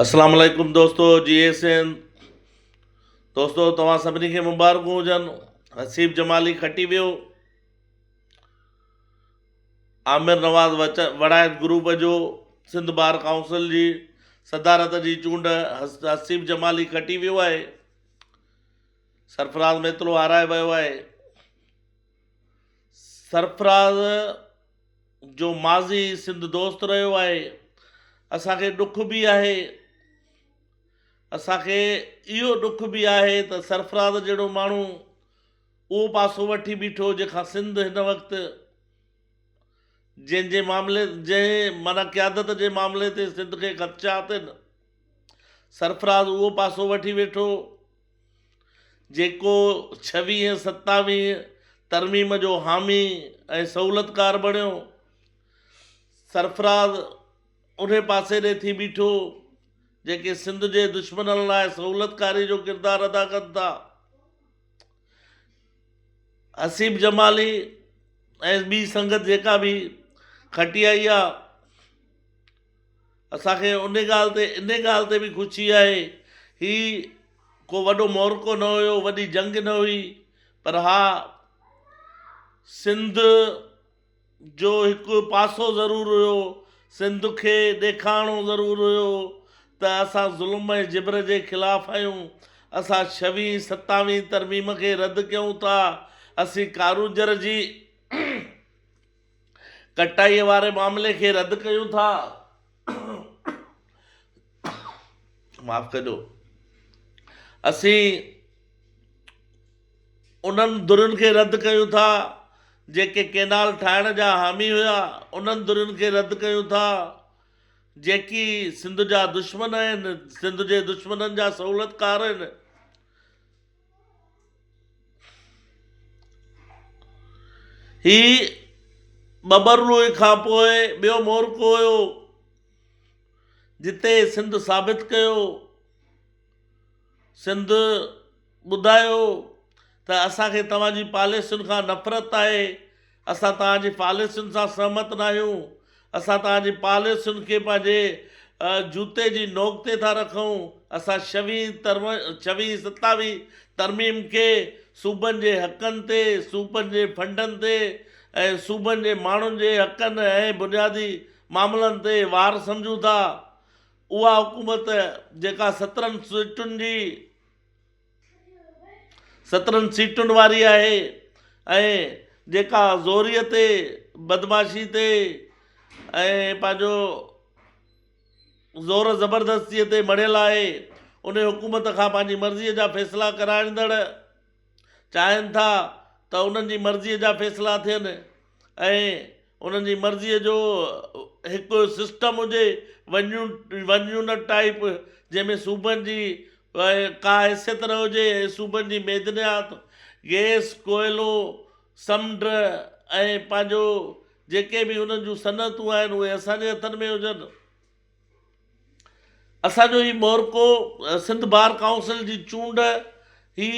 اسلام عليڪم دوستو جي ايس اين دوستو توهان سڀني کي مبارڪون هجن حسيب جمالي کٽي ويو عامر نواز وڙائت گروپ جو سنڌ بار ڪائونسل جي صدارت جي چونڊ حسيب جمالي کٽي ويو آهي سرفراز ميتلو هارائي ويو آهي سرفراز جو ماضي سنڌ دوست رهيو آهي اسان کي ڏک به آهي اسان کي اهو ڏک به آهي ته سرفراز جهڙو ماڻهو اهو پاسو وٺي بيٺو جنهن کان سنڌ هن وقت جنهن جي معاملي جنهن معنيٰ قيادت جي معاملي تي سنڌ کي خدشات آهن سرفراز اهو پاسو وٺي ويٺو جيڪو ڇويهين ستاويهين ترميم جو حامي ۽ سهولتڪار بڻيو. سرفراز انهي پاسي ڏي ٿي بيٺو، جيڪي سنڌ جي دشمنن لاء سهولتڪاري جو ڪردار ادا ڪن ٿا. حسيب جمالي ۽ ٻي سنگت جيڪا به کٽي آئي آ. اسان کي ان ڳالهه تي ان ڳالهه تي به خوشي آهي هي ڪو وڏو معرڪو نه هيو وڏي جنگ نه هئي پر ها سنڌ جو هڪ پاسو ضرور هيو سنڌ کي ڏيکارڻو ضرور هيو ته اسان ظلم ۽ جبر جي خلاف آهيون اسان ڇويهين ستاويهين ترميم کي رد ڪيون ٿا اسين ڪارونجهر جي ڪٽائيء واري معاملي کي رد ڪيون ٿا. معاف ڪجو. اسين انهن ڌرين کي رد ڪيون ٿا جيڪي ڪينال ٺاهڻ جا حامي هيا، انهن ڌرين کي رد ڪيون ٿا جيڪي سنڌ جا دشمن آهن، سنڌ جي دشمنن جا سهولتڪار آهن. هي ٻٻرلوء کان پوء ٻيو مورکو هيو، جتي سنڌ ثابت ڪيو، سنڌ ٻڌايو ته اسان کي توهان جي پاليسين کان نفرت آهي، اسان توهان جي پاليسين سان سهمت ناهيون، اسان توهان جي پاليسين کي پنهنجي جوتي جي نوڪ تي ٿا رکون، اسان ڇويهين ڇويهين ستاويهين ترميم کي صوبن جي حقن تي، صوبن جي فنڊن تي ۽ صوبن جي ماڻهن جي حقن ۽ بنيادي معاملن تي وار سمجهون ٿا. اها حڪومت جيڪا سترهن سيٽن جي سترهن سيٽن واري آهي ۽ جيڪا زوريء تي بدمعاشي تي ۽ پنهنجو زور زبردستيء تي مڙهيل آهي ان حڪومت کان پنهنجي مرضيء جا فيصلا ڪرائيندڙ چاهين ٿا ته انهن جي مرضيء جا فيصلا ٿين ۽ انهن جي مرضيء جو هڪ سسٽم هجي ون ون يونٽ ٽائيپ جنهن ۾ صوبن جي ڪا حيثيت نه هجي ۽ صوبن جي معدنيات گئس ڪوئلو سمنڊ ۽ پنهنجو جيڪي به انهن جون صنعتون آهن اهي اسان جي هٿن ۾ هجن. اسان جو هي معرڪو سنڌ بار ڪائونسل جي چونڊ هي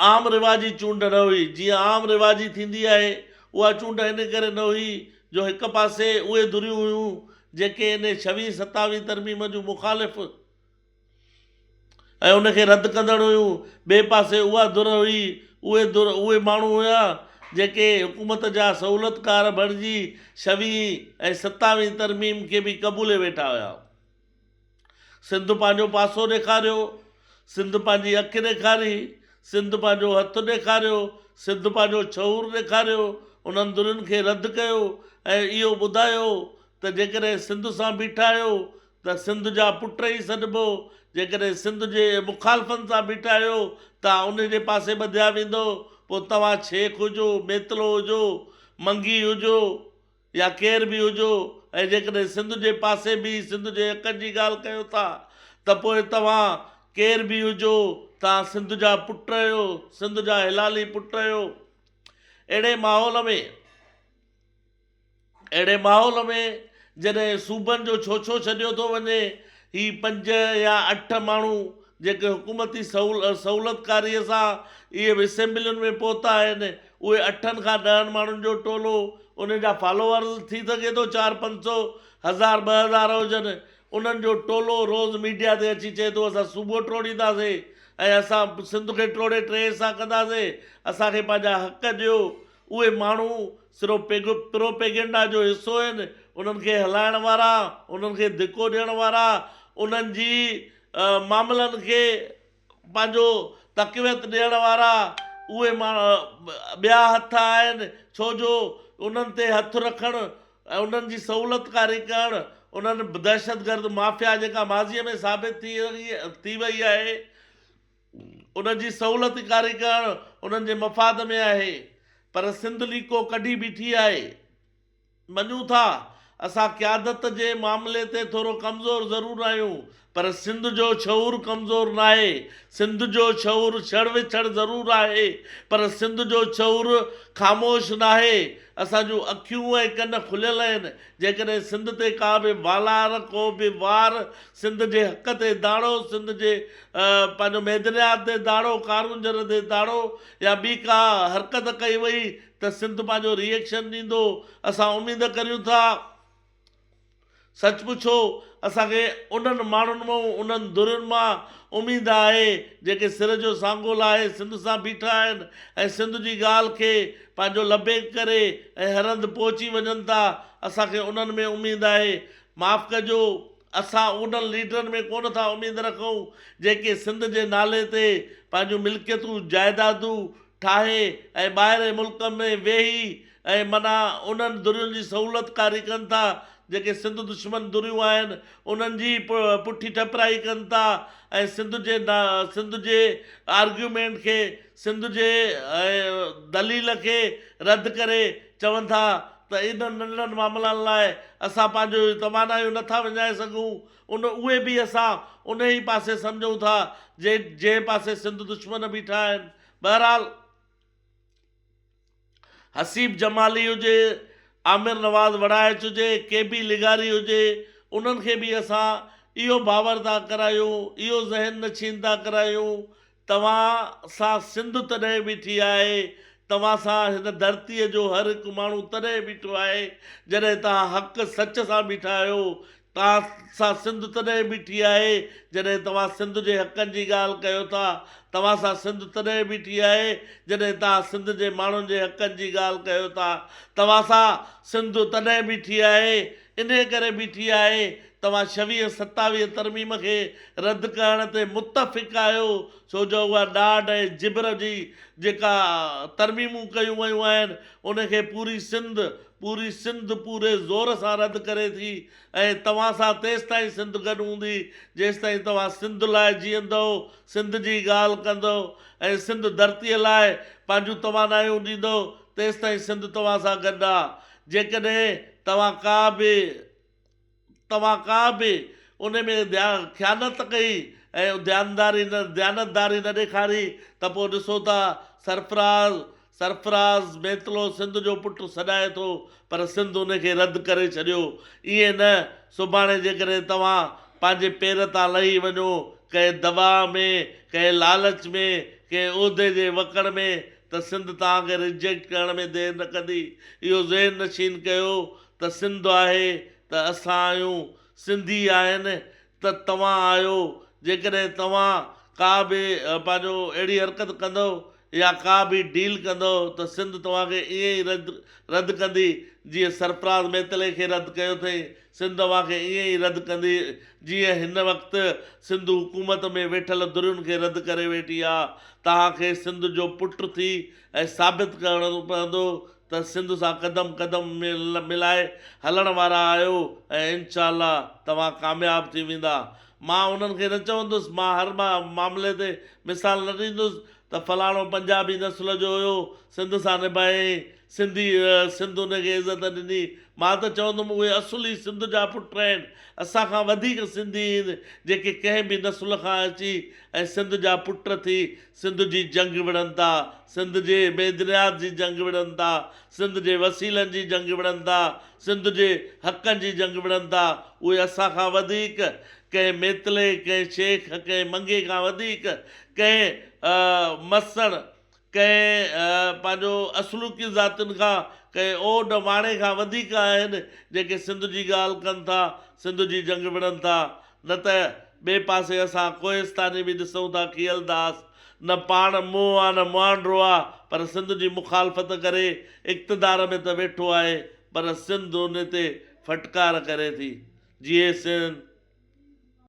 عام رواجي چونڊ نه هئي جيئن عام رواجي ٿيندي آهي اها چونڊ ان ڪري نه هئي جو هڪ پاسي اهي ڌريون هيون جيڪي ان ڇويهين ستاويهين ترميم جون مخالف ۽ ان کي رد ڪندڙ هيون، ٻئي پاسي اها ڌر هئي، اهي ڌر، اهي ماڻهو هيا، جيڪي حڪومت جا سهولتڪار بڻجي ڇويهين ۽ ستاويهين ترميم کي به قبولي ويٺا هيا. سنڌ پنهنجو پاسو ڏيکاريو، سنڌ پنهنجي اک ڏيکاري، سنڌ پنهنجو هٿ ڏيکاريو، سنڌ پنهنجو شعور ڏيکاريو، انهن ڌرين کي رد ڪيو ۽ اهو ٻڌايو ته جيڪڏهن سنڌ سان بيٺا آهيو ته سنڌ جا پٽ ئي سڏبو، جيڪڏهن سنڌ جي مخالفن سان بيٺا آهيو ته ان جي پاسي ٻڌيا ويندؤ، پوء توهان شيخ هجو، ميتلو هجو، منگي هجو يا ڪير به هجو ۽ جيڪڏهن سنڌ جي پاسي بيهي سنڌ جي حقن جي ڳالهه ڪيو ٿا ته پوء توهان ڪير به هجو، توهان سنڌ جا پٽ آهيو، سنڌ جا حلالي پٽ آهيو. اهڙي ماحول ۾. اهڙي ماحول ۾ جڏهن صوبن جو ڇوڇو ڇڏيو ٿو وڃي، هي پنج يا اٺ ماڻهو جيڪي حڪومتي سهولتڪاريء سان اهي به اسيمبلين ۾ پهتا آهن، اهي اٺن کان ڏهن ماڻهن جو ٽولو، انهن جا فالوورز ٿي سگهي ٿو چار پنج سو، هزار 2000 هجن، انهن جو ٽولو روز ميڊيا تي اچي چئي ٿو اسان صوبو ٽوڙينداسين ۽ اسان سنڌ کي ٽوڙي ٽي حصا ڪنداسين، اسان کي پنهنجا حق ڏيو. اهي ماڻهو صرف پروپيگنڊا جو حصو آهن، انهن کي هلائڻ وارا، انهن کي ڌڪو ڏيڻ وارا، انهن جي معاملن کي پنهنجو تقويت ڏيڻ وارا اهي ٻيا هٿ آهن، ڇو جو انهن تي هٿ رکڻ ۽ انهن جي سهولتڪاري ڪرڻ انهن دهشتگرد مافيا جيڪا ماضي ۾ ثابت ٿي وئي آهي انهن جي سهولتڪاري ڪرڻ انهن جي مفاد ۾ آهي پر سنڌ ليڪو ڪڍي بيٺي آهي. مڃون ٿا اسان قيادت جي معاملي تي ٿورو ڪمزور ضرور آهيون پر سنڌ جو شعور ڪمزور ناهي، سنڌ جو شعور ڇڙ وڇڙ ضرور آهي پر سنڌ جو شعور خاموش ناهي، اسان جون اکيون ۽ ڪن کليل آهن، جيڪڏهن سنڌ تي ڪا به والار، ڪو به وار، سنڌ جي حق تي داڙو، سنڌ جي پنهنجو معدنيات تي داڙو، ڪارونجهر تي داڙو يا ٻي ڪا حرڪت ڪئي وئي ته سنڌ پنهنجو ري ايڪشن ڏيندو، اسان اميد ڪريون ٿا. سچ پڇو اسان کي انهن ماڻهن مان انهن ڌرين مان اميد آهي جيڪي سر جو سانگو لاهي سنڌ سان بيٺا آهن ۽ سنڌ جي ڳالهه کي پنهنجو لبيڪ ڪري ۽ هر هنڌ پهچي وڃن ٿا اسان کي انهن ۾ اميد آهي معاف ڪجو اسان انهن ليڊرن ۾ ڪونه ٿا اميد رکون جيڪي سنڌ جي نالي تي پنهنجون ملڪيتون جائدادون ٺاهي ۽ ٻاهرين ملڪ ۾ ويهي ۽ معنيٰ انهن ڌرين جي سهولتڪاري ڪن ٿا جيڪي سنڌ دشمن ڌريون آهن انهن جي پٺي ٺپرائي ڪن ٿا ۽ سنڌ جي سنڌ جي آرگيومينٽ کي سنڌ جي دليل کي رد ڪري چون ٿا ته انهن ننڍڙن معاملن لاء اسان پنهنجون توانايون نٿا وڃائي سگهون ان اهي به اسان انهي ئي پاسي سمجهون ٿا جنهن پاسي سنڌ دشمن بيٺا آهن. بهرحال حسيب جمالي هجي، عامر نواز وڙائچ هجي، ڪي بي لغاري هجي انهن کي به اسان اهو باور ٿا ڪرايون، اهو ذهن نشين ٿا ڪرايون توهان سان سنڌ تڏهن بيٺي آهي، توهان سان هن ڌرتيء جو هر هڪ ماڻهو تڏهن بيٺو آهي، جڏهن توهان حق سچ سان بيٺا آهيو. توهان سان سنڌ تڏهن بيٺي آهي، جڏهن توهان سنڌ جي حقن جي ڳالهه ڪيو ٿا. توهان سان سنڌ تڏهن بيٺي آهي، جڏهن توهان سنڌ جي ماڻهن جي حقن جي ڳالهه ڪيو ٿا. توهان سان سنڌ تڏهن بيٺي آهي، انهيء ڪري بيٺي آهي، توهان ڇويهه ستاويهه ترميم کي رد ڪرڻ تي متفق آهيو، ڇو جو اها ڏاڍ ۽ جبر جي جيڪا ترميمون ڪيون ويون آهن، ان کي پوري سنڌ، پوري سنڌ پوري زور سان رد ڪري ٿي ۽ توهان سان تيستائين سنڌ گڏ هوندي، جيستائين توهان سنڌ لاء جيئندؤ، سنڌ جي ڳالهه ڪندؤ ۽ سنڌ ڌرتيء لاء پنهنجون توانايون ڏيندؤ، تيستائين سنڌ توهان سان گڏ آ. جيڪڏهن توهان ڪا به توهان ڪا به ان ۾ خيانت ڪئي ۽ ديانداري نه ديانتداري نه ڏيکاري ته پوء ڏسو ته سرفراز سرفراز ميتلو سنڌ جو پٽ سڏائي ٿو پر سنڌ ان کي رد ڪري ڇڏيو ائين نه سڀاڻي جيڪڏهن توهان پنهنجي پير تان لهي وڃو ڪنهن دٻاء ۾ ڪنهن لالچ ۾ ڪنهن عهدي جي وڪڙ ۾ ته سنڌ توهان کي ريجيڪٽ ڪرڻ ۾ دير نه ڪندي. اهو ذهن نشين ڪيو ته سنڌ آهي ته اسان آهيون، سنڌي آهن ته توهان آهيو، جيڪڏهن توهان ڪا به پنهنجو اهڙي حرڪت ڪندؤ يا ڪا به ڊيل ڪندؤ ته سنڌ توهان کي ائين ئي رد رد ڪندي جيئن سرفراز ميتلي کي رد ڪيو اٿئي، سنڌ اوهان کي ائين ئي رد ڪندي جيئن هن وقت سنڌ حڪومت ۾ ويٺل ڌرين کي رد ڪري ويٺي آ. توهان کي سنڌ جو پٽ ٿي ۽ ثابت ڪرڻو پوندو ته سنڌ سان قدم قدم ملائي هلڻ وارا آهيو ۽ انشاء الله توهان ڪامياب ٿي ويندا. مان انهن کي نه چوندس، مان هر معاملي تي مثال نه ڏيندس ته فلاڻو پنجابي نسل جو هيو، سنڌ سان نڀايائين، سنڌي سنڌ ان کي عزت ڏني، مان ته چوندم اهي اصل ئي سنڌ جا پٽ آهن، اسان کان وڌيڪ سنڌي آهن جيڪي ڪنهن به نسل کان اچي ۽ سنڌ جا پٽ ٿي سنڌ جي جنگ وڙهن ٿا، سنڌ جي معدنيات جي جنگ وڙهن ٿا، سنڌ جي وسيلن جي جنگ وڙهن ٿا، سنڌ جي حقن جي جنگ وڙهن ٿا، اهي اسان کان وڌيڪ ڪنهن ميتلي، ڪنهن شيخ، ڪنهن منگي کان وڌيڪ ڪنهن مسڻ، ڪنهن پنهنجو اصلوڪي ذاتين کان ڪنهن اوڏ واڻي کان وڌيڪ آهن جيڪي سنڌ جي ڳالهه ڪن ٿا، سنڌ جي جنگ وڙهن ٿا. نه ته ٻئي پاسي اسان ڪوهستاني به ڏسون ٿا کيئل داس نه پاڻ منهن آ نه مهانڊو آ پر سنڌ جي مخالفت ڪري اقتدار ۾ ته ويٺو آهي پر سنڌ ان تي ڦٽڪار ڪري ٿي. جيئي سنڌ.